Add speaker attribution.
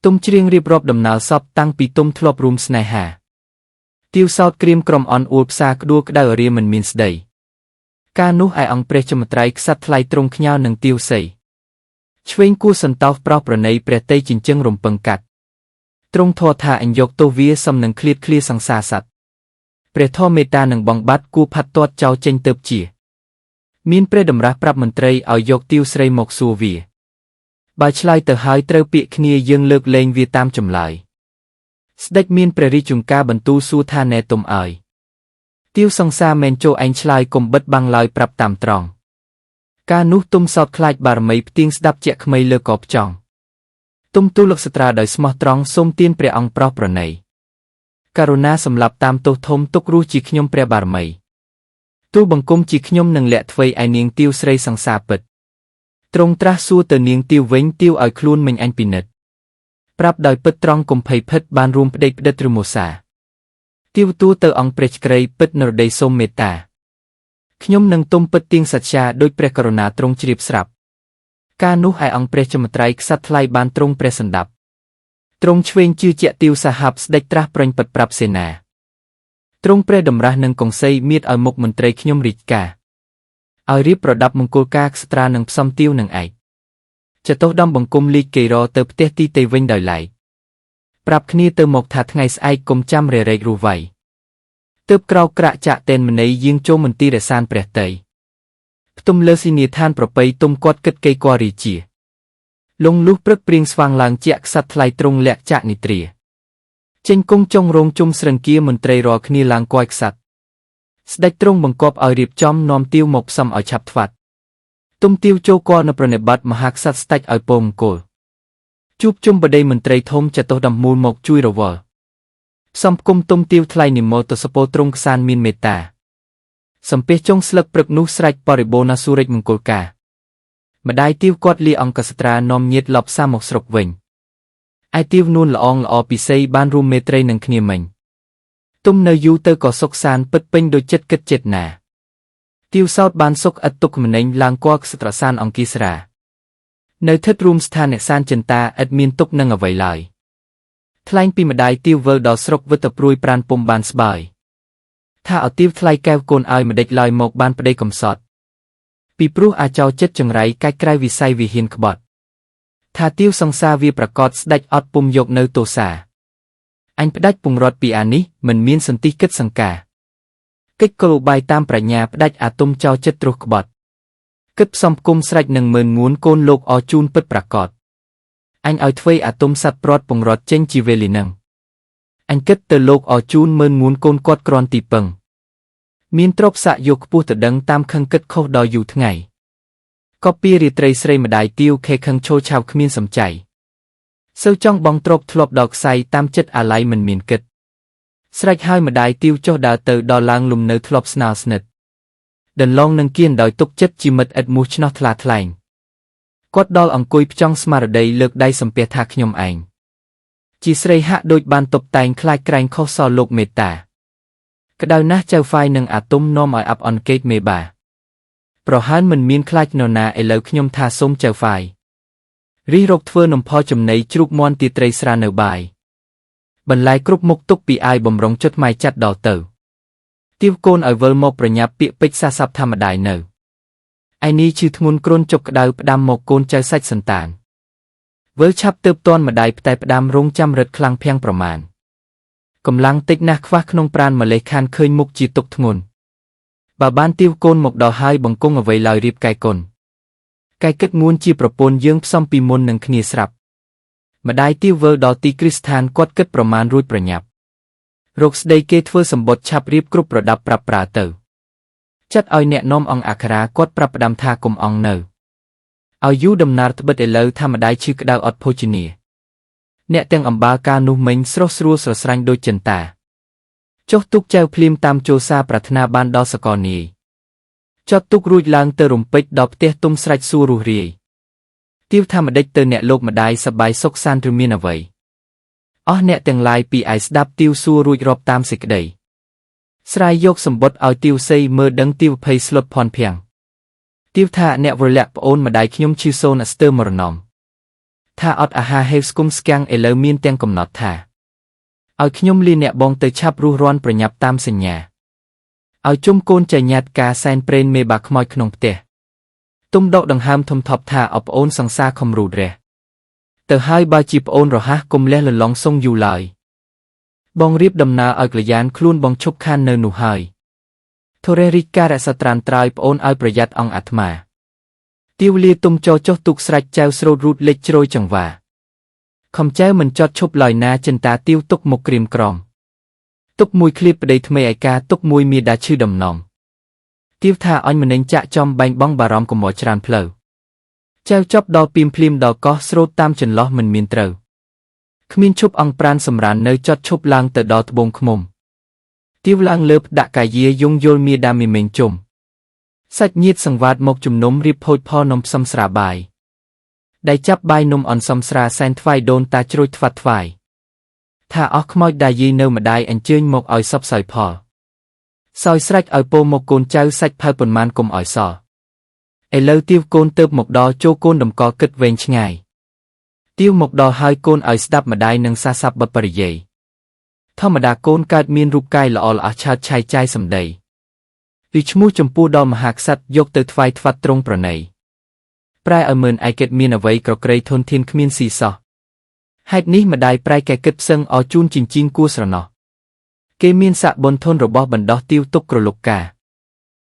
Speaker 1: ទុំច្រៀងរៀបរាប់ដំណើរសពតាំងពីទុំធ្លាប់រួមស្នេហាទាវសោតក្រៀមក្រំអន់អួលផ្សារក្ដួលក្ដៅអរាមិនមានស្ដីកាលនោះឯអង្គព្រះចមត្រៃខ្សាត់ថ្លៃទ្រង់ខ្ញើនឹងទាវសីឆ្វេងគួសន្តោសប្រោសប្រណីព្រះតីចិញ្ចឹងរំពឹងកាត់ទ្រង់ធរថាអញយកទោសវាសំនឹងឃ្លាតឃ្លាសង្សារសត្វព្រះធម៌មេត្តានឹងបងបាត់គួផាត់ទាត់ចោលចេញទៅជាមានព្រះតម្រាស់ប្រាប់មន្ត្រីឲ្យយកទាវស្រីមកសួរវាបើឆ្លើយទៅហើយត្រូវពាក្យគ្នាយើងលើកលែងវាតាមចម្លើយស្ដេចមានព្រះរាជុង្ការបន្ទូលសួរថាណែទុំអើយទាវសង្សារមែនចូលឯងឆ្លើយកុំបិទបាំងឡើយប្រាប់តាមត្រង់កាលនោះទុំសោតខ្លាចបារមីផ្ទៀងស្ដាប់ជាក់ក្មីលើកបចង់ទុំទូលលឹកសត្រាដោយស្មោះត្រង់សូមទានព្រះអង្គប្រោសប្រណីករុណាសម្លាប់តាមទោសធំទុករស់ជាខ្ញុំព្រះបារមីទូលបង្គំជាខ្ញុំនឹងលាក់ធ្វើឯនាងទាវស្រីសង្សារពិតទ្រង់ត្រាស់សួរទៅនាងទាវវិញទាវឲ្យខ្លួនមិញអញពិនិត្យប្រាប់ដោយពិតត្រង់កុំភ័យភិតបានរួមផ្ដេកផ្ដិតឬមោសាទាវទួទៅអង្គព្រះក្រីពិតនរដីសូមមេត្តាខ្ញុំនឹងទុំពិតទៀងសច្ចាដោយព្រះករុណាទ្រង់ជ្រាបស្រាប់កាលនោះឯអង្គព្រះចមត្រៃខ្សាត់ថ្លៃបានទ្រង់ព្រះសន្តាប់ទ្រង់ឆ្វេងជឿជាក់ទាវសហប់ស្ដេចត្រាស់ប្រញពិតប្រាប់សេនាទ្រង់ព្រះតម្រាស់នឹងកង្សីមៀតឲ្យមុខមន្ត្រីខ្ញុំរាជការឲ្យរៀបប្រដាប់មង្គលការក្ស្ត្រានឹងផ្សំទាវនឹងឯកចតុដំបង្គំលីកគេរទៅផ្ទះទីតេវិញដោយឡែកប្រាប់គ្នាទៅមកថាថ្ងៃស្អែកកុំចាំរែរែករស់វៃទើបក្រោកក្រាក់ចាក់តែនមនីយាងចូលមន្ទីររសានព្រះតីផ្ទុំលើស៊ីនីឋានប្រពៃទុំគាត់គិតកេករាជាលងលុះព្រឹកព្រៀងស្វាងឡើងជាក់ខ្សាត់ថ្លៃទ្រង់លាក់ចាក់និទ្រាចេញគង់ចុងរោងជុំស្រឹងគាមន្ត្រីរាល់គ្នាឡើងគយខ្សាត់ស្ដេចទ្រង់បង្គាប់ឲ្យរៀបចំនាំទាវមកផ្សំឲ្យឆាប់ថ្វាត់ទុំទាវចូលគាល់នៅប្រណិប័តមហាក្សត្រស្ដេចឲ្យពងង្គលជួបជុំបដីមន្ត្រីធំចតុដំមូលមកជួយរវល់សំគុំទុំទាវថ្លៃនិមលទៅសពោទ្រង់ខ្សានមានមេត្តាសំពះចុងស្លឹកព្រឹកនោះស្រេចបរិបូរណ៍សុរិចមង្គលការម្ដាយទាវគាត់លាអង្គសត្រានាំញាតលបសាមកស្រុកវិញឯទាវនួនល្អងល្អពិសីបានរួមមេត្រីនឹងគ្នាមិញទុំនៅយូរទៅក៏សុខសានពិតពេញដោយចិត្តគិតចិត្តណាទាវសោតបានសុខឥតទុក្ខម្នេញឡើងគាល់ក្សត្រសានអង្គិស្រានៅថិតរួមស្ថានសានចិន្តាឥតមានទុកនឹងអ្វីឡើយថ្លែងពីម្ដាយទាវវិលដល់ស្រុកវិតព្រួយប្រានពុំបានស្បើយថាអទាវថ្លៃកែវកូនឲ្យម្ដេចឡើយមកបានប្តីកំសត់ពីព្រោះអាចោចិត្តចង្រៃកាច់ក្រៅវិស័យវិហ៊ានក្បត់ថាទាវសង្សារវាប្រកបស្ដេចអត់ពុំយកនៅទោសាអញផ្ដាច់ពងរត់ពីអានេះមិនមានសន្តិគិតសង្ការកិច្ចកលបាយតាមប្រាជ្ញាផ្ដាច់អាទុំចោលចិត្តទ្រុសក្បត់គិតផ្សំផ្គុំស្រេចនឹងមើនងួនកូនលោកអជូនពិតប្រកបអញឲ្យធ្វើអាទុំសัตว์ព្រាត់ពងរត់ចេញជាវេលីនឹងអញគិតទៅលោកអជូនមើនងួនកូនគាត់ក្រន់ទីពឹងមានទ្រពសាក់យកខ្ពស់ទៅដឹងតាមខឹងគិតខុសដល់យូរថ្ងៃក៏ពីរាត្រីស្រីម្ដាយទាវខេខឹងឈោឆាវគ្មានសំចៃសូវចង់បងទ្របធ្លាប់ដល់ខ្សែតាមចិត្តអាល័យមិនមានគិតស្រេចហើយម្ដាយទាវចុះដើរទៅដល់ឡើងលំនៅធ្លាប់ស្នាលស្និទ្ធដន្លងនឹងគៀនដោយទុកចិត្តជាមិត្តឥតមោះឆ្នោះថ្លាថ្លែងគាត់ដល់អង្គុយផ្ចង់ស្មារតីលើកដៃសំពះថាខ្ញុំឯងជាស្រីហាក់ដូចបានតុបតែងខ្លាចក្រែងខុសសល់លោកមេត្តាក្តៅណាស់ចៅហ្វាយនឹងអាទុំនាំឲ្យអាប់អន់កេតមេបាប្រហើនមិនមានខ្លាចនរណាឥឡូវខ្ញុំថាសូមចៅហ្វាយរិះរកធ្វើនំផលចំណីជ្រូកមន់ទាត្រីស្រានៅបាយបន្លែគ្រប់មុខទុកពីអាយបំរុងចុតម៉ៃចាត់ដល់ទៅទាវកូនឲ្យវិលមកប្រញាប់ពាក្យពេចន៍សាស័ព្ទធម្មតានៅឯនេះឈឺធ្ងន់គ្រុនជប់ក្តៅផ្ដាំមកកូនចៅសាច់សន្តានវិលឆាប់ទៅតន់ម្ដាយផ្តែផ្ដាំរងចាំរឹតខ្លាំងភាំងប្រមាណកម្លាំងតិចណាស់ខ្វះក្នុងប្រានម្លេះខានឃើញមុខជាទុកធ្ងន់បើបានទាវកូនមកដល់ហើយបង្គង់អ្វីឡើយរៀបកែកូនកែគិតងួនជាប្រពន្ធយើងផ្សំពីមុននឹងគ្នាស្រាប់ម្ដាយទាវវិលដល់ទីគ្រឹះស្ថានគាត់គិតប្រមាណរួចប្រញាប់រកស្ដីគេធ្វើសម្បត្តិឆាប់រៀបគ្រប់ប្រដាប់ប្រាប់ប្រើទៅចាត់ឲ្យអ្នកនាំអង្គអក្ខរាគាត់ប្រាប់ផ្ដាំថាគុំអង្គនៅឲ្យយូរដំណើរត្បិតឥឡូវធម្មតាឈឺក្តៅអត់ភោជនាអ្នកទាំងអំបាលកាលនោះមិញស្រស់ស្រួលស្រស្រាញ់ដូចចិន្តាចុះទុកចៅភ្លាមតាមចូលសារប្រាថ្នាបានដល់សកលនាយចត់ទុករួចឡើងទៅរំពេចដល់ផ្ទះទុំស្រេចសួររុះរាយទាវថាម្ដេចទៅអ្នកលោកម្ដាយសបាយសុខសាន្តឬមានអ្វីអស់អ្នកទាំងឡាយពីឯស្ដាប់ទាវសួររួចរាប់តាមសេចក្តីស្រាយយកសម្បត្តិឲ្យទាវសីមើលដឹងទាវភ័យស្លុតភ័ន្តភាំងទាវថាអ្នកវរលៈប្អូនម្ដាយខ្ញុំឈឺសូនស្ទើរមរណង ថាអត់អាហារហេវស្គុំស្គាំងឥឡូវមានទាំងកំណត់ថាឲ្យខ្ញុំលាអ្នកបងទៅឆាប់រស់រាន់ប្រញាប់តាមសញ្ញាឲ្យជុំកូនចៃញាតការសែនព្រេនមេបាខ្មោចក្នុងផ្ទះទុំដកដង្ហើមធំថប់ថាអប្អូនសង្សារខំរូតរះទៅហើយបើជាប្អូនរហ័សគុំលះលលងសុងយូរឡើយបងរៀបដំណើរឲ្យកល្យានខ្លួនបងឈប់ខាននៅនោះហើយធរេរិការៈសត្រានត្រើយប្អូនឲ្យប្រយ័ត្នអង្គអាត្មាទាវលាទុំចោចុះទូកស្រេចចៅស្រូតរូតលេចជ្រោយចង្វាខំចៅមិនចត់ឈប់ឡើយណាចិន្តាទាវទុកមកក្រៀមក្រំទុកមួយឃ្លៀបប្តីថ្មីឯកាទុកមួយមាតាឈឺដំណំទាវថាអញម្នេញចាក់ចំបែងបងបារម្ភកុំមកច្រើនផ្លូវចៅចប់ដល់ពីមភ្លាមដល់កោះស្រូតតាមចន្លោះមិនមានត្រូវគ្មានឈប់អង្គប្រានសម្រាននៅចត់ឈប់ឡើងទៅដល់ត្បូងឃ្មុំទាវឡើងលើផ្ដាក់កាយាយងយល់មាតាមីមេងជុំសាច់ញាតិសង្វាតមកជំនុំរៀបភោជផលនំផ្សំស្រាបាយដែលចាប់បាយនំអន្សំស្រាសែនថ្វាយដូនតាជ្រួចថ្វាត់ថ្វាយថាអស់ខ្មោចដាយាយនៅម្ដាយអញ្ជើញមកឲ្យសពសោយផលសោយស្រេចឲ្យពោមកកូនចៅសាច់ផៅប៉ុន្មានកុំឲ្យសល់ឥឡូវទាវកូនទៅមកដល់ចូលកូនតម្កល់គិតវែងឆ្ងាយទាវមកដល់ហើយកូនឲ្យស្ដាប់ម្ដាយនិងសាស័ព្ទបបរិយាយធម្មតាកូនកើតមានរូបកាយល្អល្អះឆើតឆាយចាយសម្ដីពីឈ្មោះចំពោះដល់មហាក្សត្រយកទៅថ្វាយថ្វាត់ត្រង់ប្រណីប្រែឲ្យមើលឯកេតមានអ្វីក្រក្រៃធនធានគ្មានស៊ីសោះហេតុនេះម្ដាយប្រែកែគិតផ្សឹងអជូនជីងជីងគួស្រណោះគេមានស័កបុនធនរបស់បណ្ដោះទាវទុកក្រលុកកា